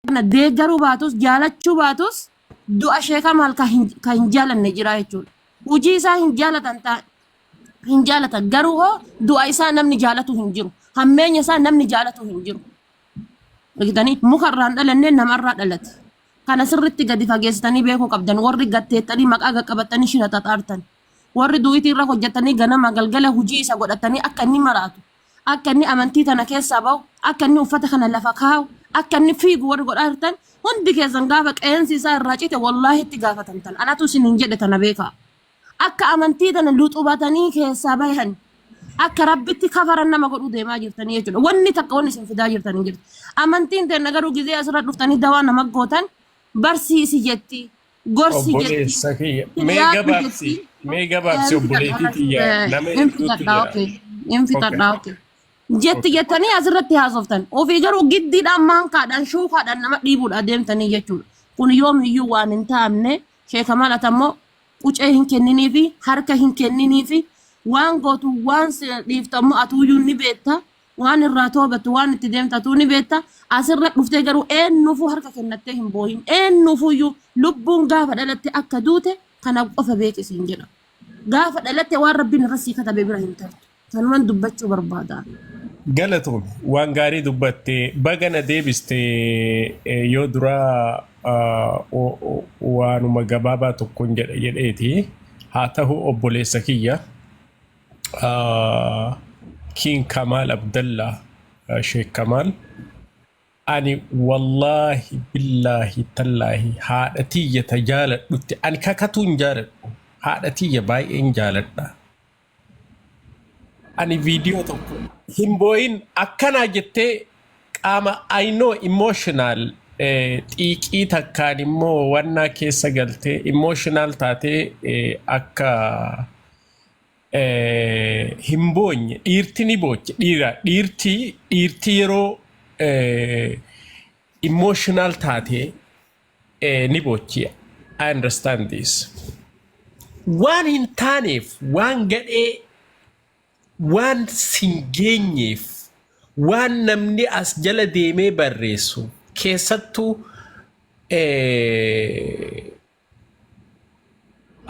Kana deeggaruu baatus, jaalachuu baatus, du'a Sheek Kamaal ka hin ka hin jaalanne jira jechuudha. Hujii isaa hin jaalatan taa hin jaalatan, garuu hoo du'a isaa namni jaalatu hin jiru. Hammeenya isaa namni jaalatu hin jiru. Argitanii, muka irraan dhalanne, namarraa dhalate. Kana sirritti gadi fageessitanii beekuu qabdan, warri gatteettanii maqaa qaqqabattanii shira xaxaartan. Warri du'itii irra hojjettanii ganama galgala hujii isa godhatanii akka inni maraatu, akka inni amantii tana keessaa bahu, akka inni uffata kana lafa kaa'u, akka inni fiigu warri godhaa jirtan hundi keessan, gaafa qeensi isaa irraa cite wallaahi itti gaafatamtan. Anatu isiniin jedhe, tana beekaa. Akka amantii tana luxubatanii keessaa bahan, akka Rabbitti kafaran nama godhuu deemaa jirtanii jechuudha. Wanni takka wanni isin fidaa jirtan hin jirtu. Amantiin teenna garuu gizee asirra dhuftanii dawaa nama gootan, barsiisi jetti, gorsi jetti. Obboleessa kiyya. Mee Dhiyaadhu gabaabsi. jetti. Mee gabaabsi, obboleettii tiyya, nama Hin hedduutu fixadhaa, jira. okay. Hin fixadhaa, okay. Jetti Okay. jettanii asirratti haasoftan. Ofii garuu giddiidhaan, maankaadhaan, shuukaadhaan nama dhiibuudha deemtanii jechuudha. Kun yoomiyyuu waan hin taamne. Sheeka Malatammoo qucee hin kenniniifi, harka hin kenniniifi. Waan gootu, waan si dhiiftu ammoo atuuyyuu ni beekta. Waan irraa toobattu, waan itti deemtu atuu ni beekta. Asirra dhuftee garuu eenyuufuu harka kennattee hin boohin. Eenyuufuyyuu lubbuun gaafa dhalatte akka duute kana qofa beekisiin jedha. Gaafa dhalatte waan Rabbiin irra sii katabe bira hin tartu. Kanuman dubbachuu barbaada. Galatoom, waan gaarii dubbatte, baga na deebiste. Yoo duraa waanuma gabaabaa tokkoon jedha jedheeti. Haa ta'u, obboleessa kiyya, Kiin Kamaal Abdallaa, Sheek Kamaal, ani wallaahi, billaahi, tallaahi, haadha tiyya ta jaaladhutti ani kakatuun jaaladhu, haadha tiyya baay'een jaaladha. Ani viidiyoo tokko hin boo'in akkanaa jettee qaama, I know, emotional xiiqii takkaan immoo wannaa keessa galtee emotional taatee akka hin boonye. Dhiirti ni booche, dhiira dhiirti dhiirti yeroo emotional taatee ni boochi. I understand this. Waan hin taaneef, waan gadhee, waan sin geenyeef, waan namni as jala deemee barreessu keessattuu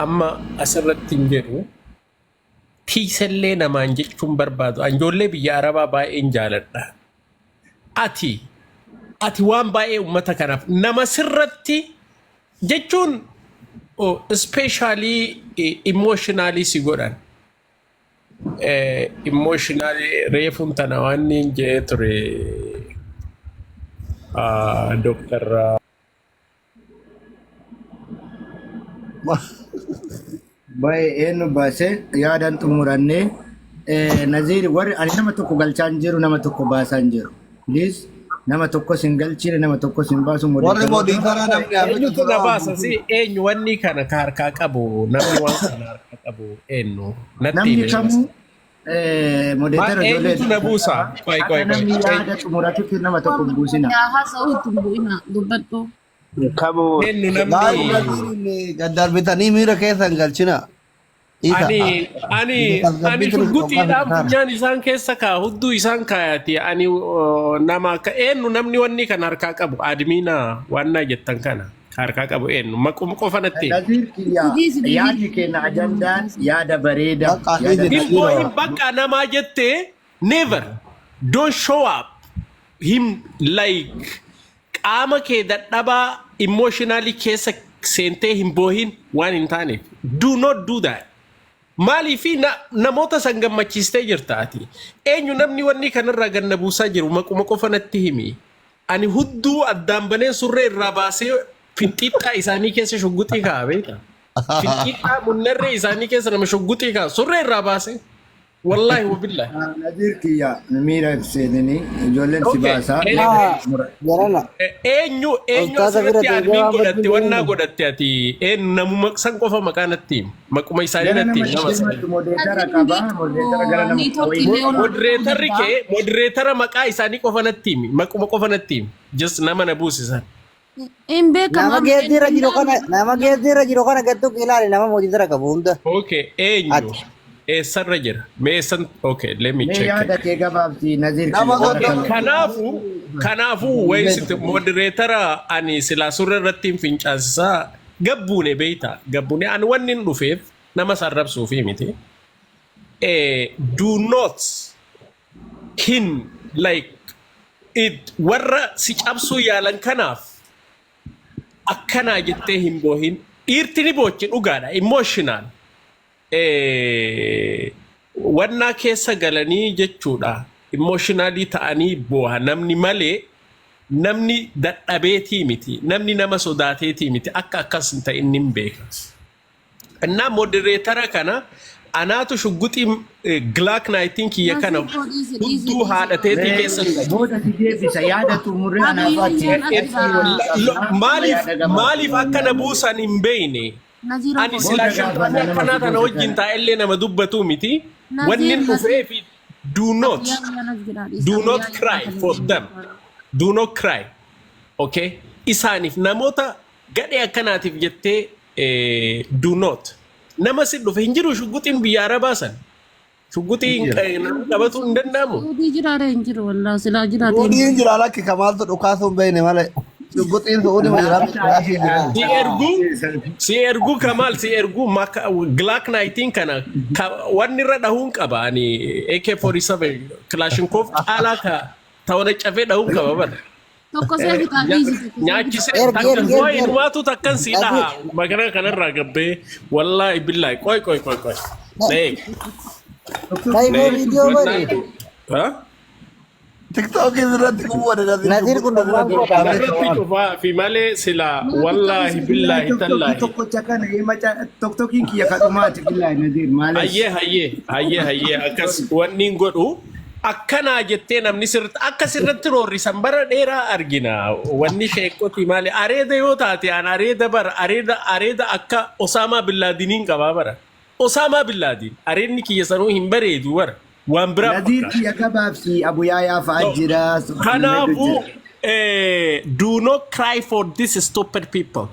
amma asirratti hin jedhu, tiisellee namaan jechuun barbaadu. An ijoollee biyya Arabaa baay'een jaaladha. Ati waan baay'ee ummata kanaaf nama sirratti jechuun especially emotionally si godhan. Emotionally reefuun tana waan inni jedhee ture Dooktar Baay'ee eenyu baasee yaadaan xumurannee. Naziir, warri ani nama tokko galchaa hin jiru, nama tokko baasaa hin jiru. Please, nama tokkos hin galchine, nama tokkos hin baasu. Warri moderator namni haa Eenyutu fixatu. na baasa si? Eenyu wanni kana ka harkaa qabu? Namni waan kana harkaa qabu eenyu? Natti Namni himi. kamuu moderator ijoollee Eenyutu na buusa? Qoy, qoy, akka namni qoy. yaada xumuratutti nama tokko hin buusina. Yaa haasa'u itti hin bu'ina, dubbadhu. Kamu Eenyu Laayif namni Naziiriin gaddarbitanii miira keessa hin galchina. Isa. Ani ani shugguxiidhaan funyaan isaan keessa kaa, hudduu isaan kaayati. Ani nama akka eenyu namni wanni kana harkaa qabu, admin waan jettan kana ka harkaa qabu eenyu? Maquma qofa natti himi. Naziir kiyya, Dhiisi, dhiisi. yaadni keenya, ajandaan yaada bareeda. Bakka Yaada dhiisi. Hin Naziiroo. boo'in bakka namaa jettee, never don't show up him like qaama kee dadhabaa emotionally keessa seentee hin boohin waan hin taaneef. Do not do that. Maaliifi namoota san gammachiistee jirta ati. Eenyu namni wanni kanarraa ganna buusaa jiru? Maquma qofa natti himi. Ani hudduu addaan baneen surree irraa baasee finxiixxaa isaanii keessa shugguxii kaa'a, beektaa? Finxiixxaa munnarree isaanii keessa nama shugguxii kaa'a, surree irraa baasee. Wallaahi wabillahi. Naziir kiyya, miira hin seenini, ijoolleen si baasaa. Jarana. Eenyu, eenyu Ustaaza bira asirratti deebi'aa admin waan godhatte baddu wannaa deemu. godhatte ati eenyu? Namuma san qofa maqaa natti himi. Maquma isaanii Gara natti nama himi, nama digdamatti sana. moderator qaba. Moderator gara nama Networkii illee ol Moderatorri kee, moderator maqaa isaanii qofa natti himi. Maquma qofa natti himi. Just nama na buusisan. Hin beekamu. Nama Amma geejjiirra jiru kana, danda'amu. nama geejjiirra jiru kana gattu ilaali, nama moderator qabu hunda. Okay, eenyu? Ati. Eessarra jira? Mee eessan? Okay, let me Mee check yaada it. kee gabaabsi, Naziir Nama kiyya. 30. Kanaafu Kanaafuu wayisit moderator ani silaa surra irratti hin fincaansisaa gabbuune beeyta gabbuune ani wanni hin dhufeef nama sarrabsuufi miti. Do not hin like it warra si cabsuu yaalan kanaaf akkanaa jettee hin boohin. Dhiirti ni boochi, dhugaadha, emotional wannaa keessa galanii jechuudha, emotionally ta'anii booha namni malee namni dadhabeetii miti, namni nama sodaateetii miti. Akka akkas hin ta'in nin beeka. Innaa moderator kana anaatu shugguxii Glock 19 kiyya kana Naziir koo dhiisi dhiisi hudduu dhiisi. haadhateetii keessa Booda si deebisa, yaada xumurree anaaf achi. Maaliif maaliif akka na buusan hin beeyne. Naziiroo Ani koo silaa Booda shamarran gaafa nama akkanaa si tana buuse wajjin kana. taa'ellee nama dubbatu miti. Wanni Naziir Naziir dhufeefi do not do not cry for them, do not cry, okay? Isaaniif namoota gadhee akkanaatiif jettee do not. Nama si dhufe hin jiru. Shugguxiin biyya arabaa san shugguxii hin namni qabatu hin danda'amu. Suudii jiraare hin jiru wallaa silaa jiraate. Suudiin jira, lakki kamaaltu dhukaasuu hin beekne malee. Shugguxiin su'uudima jira, dhukaasii jira. Si ergu, si ergu Kamal, si ergu Glock 19 kana wanni irra dhahuun qaba. Ani AK47 Kalashnikov caalaa ka ta'ona cafee dhahuun qaba bara. Tokko see fixaa dhiisi tokko see fixaa. Nyaachisee Ergi takka ergi qoy ergi ergi. inumaatu takkan si dhaha magana kanarraa gabbee wallaahi billaahi qoy qoy qoy qoy na eeg. Taifoo Na eeg. viidiyoo godhi. Ha? Tiktookii irratti gubuu Naziir kun dhugaan godha. Irratti cufaa fi malee silaa wallaahi billaahi Tiktokii tallaahi. tokkocha kana tiktokiin kiyya kadhumaati billaahi Naziir maales. Hayyee hayyee hayyee hayyee, akkas wanni hin godhu akkanaa jettee namni sirritti akka sirritti roorrisan bara dheeraa argina. Wanni sheekoti maali areeda yoo taate an areeda bara areeda areeda akka Osaamaa Billaadiniin qabaa bara. Osaamaa Billaadiin areedni kiyya sanuu hin bareedu bara waan biraa Naziir fakkaata. kiyya gabaabsi Abu Yaayaa fa'aa jira. Kanaafuu do not cry for this stupid people.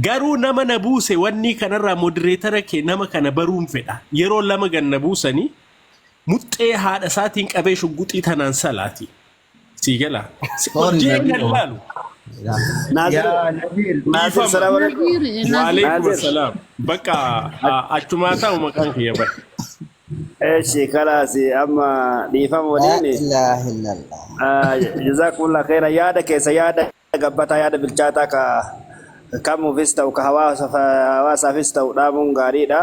Garuu nama na buuse wanni kanarraa moderator kee nama kana baruun fedha. Yeroo lama gan na buusanii muxxee haadha isaatiin qabee shugguxii tanaan salaati. Sii gala. Sorry, Hojii Naziir. kan laalu. Naazir, Yaa Naziir. Naazir, salaam alaikum. Naziir Naziir. Waalaikum Naazir. salaam. Bakka achumaa ta'u maqaan kiyya bara. Eeshi, kalaasi amma dhiifama La waliin. ilaha illallah. Jazakumullah khaira, yaada keessa yaada gabbataa, yaada bilchaataa ka kamuufis ta'u ka hawaasaafis ta'u dhaamuun gaariidha.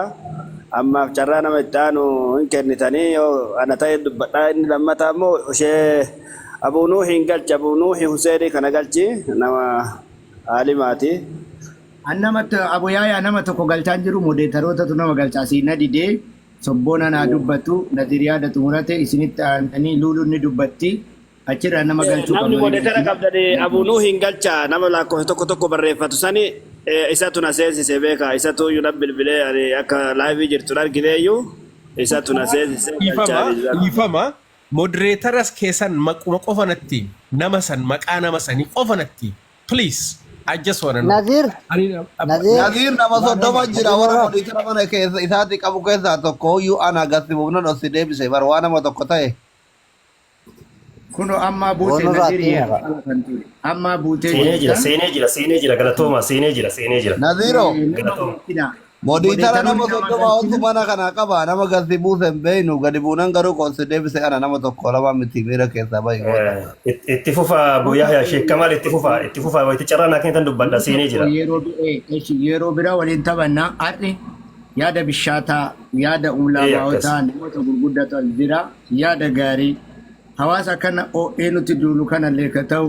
Ammaaf carraa nama itti aanu hin kennitanii yoo ana ta'e dubbadhaa. Inni lammataa immoo ishee Abuu Nuuhi hin galchi, Abuu Nuuhi Huseenii kana galchi, nama aalimaati. An namatti Abu Yaayaa nama tokko galchaa hin jiru, moderatorootatu nama galchaa asii na didee sobboona naa dubbatu. Naziir yaada xumurate, isinitti aananii luuluun ni dubbatti, achirraa nama galchuu Namni qabna. moderator qabdanii Abuu Nuuhi hin galcha, nama lakkoofsa tokko tokko barreeffatu sani isatu na seensise beeka, isatu iyyuu na bilbilee, ani akka live jirtu argineeyyuu isatu na seensise Dhiifama galchaa. dhiifama, moderatoras keessan maquma qofa natti nama san maqaa nama sanii qofa natti, please. I just wanna know. Naziir Ani Naziir Naziir nama 30 jira warra moderator mana keessa isaati qabu keessaa tokko iyyuu ana gasti bubnan os deebise bar waa nama tokko ta'e. Kuno ammaa buute Boonurraa Naziir xiina. yeroo kan ture. Ammaa buutee Seenee jira, jirta. seenee jira, seenee jira, galatooma, seenee jira, seenee jira. Naziiro Galatooma. moderator nama 30 oltu mana kana qaba, nama gasti buuse hin beeynu, gadi buunan garuu konsi deebise ana nama tokko lama miti, miira keessaa bahi. Itti fufa Abu Yahya, Sheekh Kamal, itti fufa, itti fufa, wayitti carraa naa kennitan dubbadha, seenee jira. Yeroo biraa waliin taphannaa. Har'i yaada bishaataa, yaada ulamaa'otaa, namoota gurguddatu as jira, yaada gaarii hawaasa kana oo'ee nuti duulu kanallee ka ta'u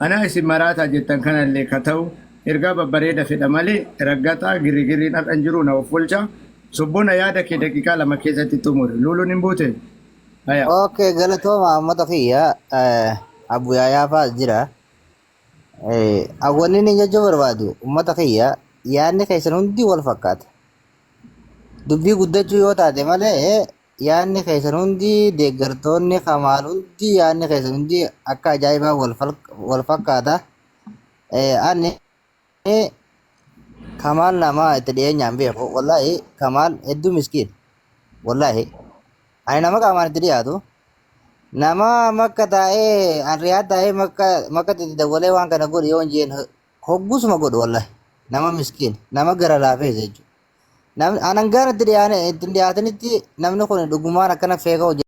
anaa isin maraataa jettan kanallee ka ta'u ergaa babbareeda fedha malee raggaxaa girigiriin har'an jiru na of olcha. Sobbona, yaada kee daqiiqaa 2 keessatti xumuri. Luuluun hin buute haya. Okay, galatooma uummata kiyya. Abu Yaayaa fa'aa jira. Wanni inni jechuu barbaadu, uummata kiyya, yaadni keessan hundi wal fakkaata. Dubbii guddachuu yoo taate malee yaadni keessan hundi, deeggartoonni Kamaal hundi, yaadni keessan hundi akka ajaa'ibaa wal fakkaata. Ani Kamaal nama itti dhiyeenyaan beeku, wallaahi Kamaal hedduu miskiin. Wallaahi ani nama qaamaan itti dhiyaatu Nama Makka taa'ee an Riyaad taa'ee Makka Makkatti itti dawwalee waan kana godhi yoo hin jeen hoggusuma godhu wallahi. Nama miskiin nama gara laafeessa jechuudha. Namni anan gaara itti dhiyaane itti dhiyaatanitti namni kun dhugumaan akkana feeka hojjeta.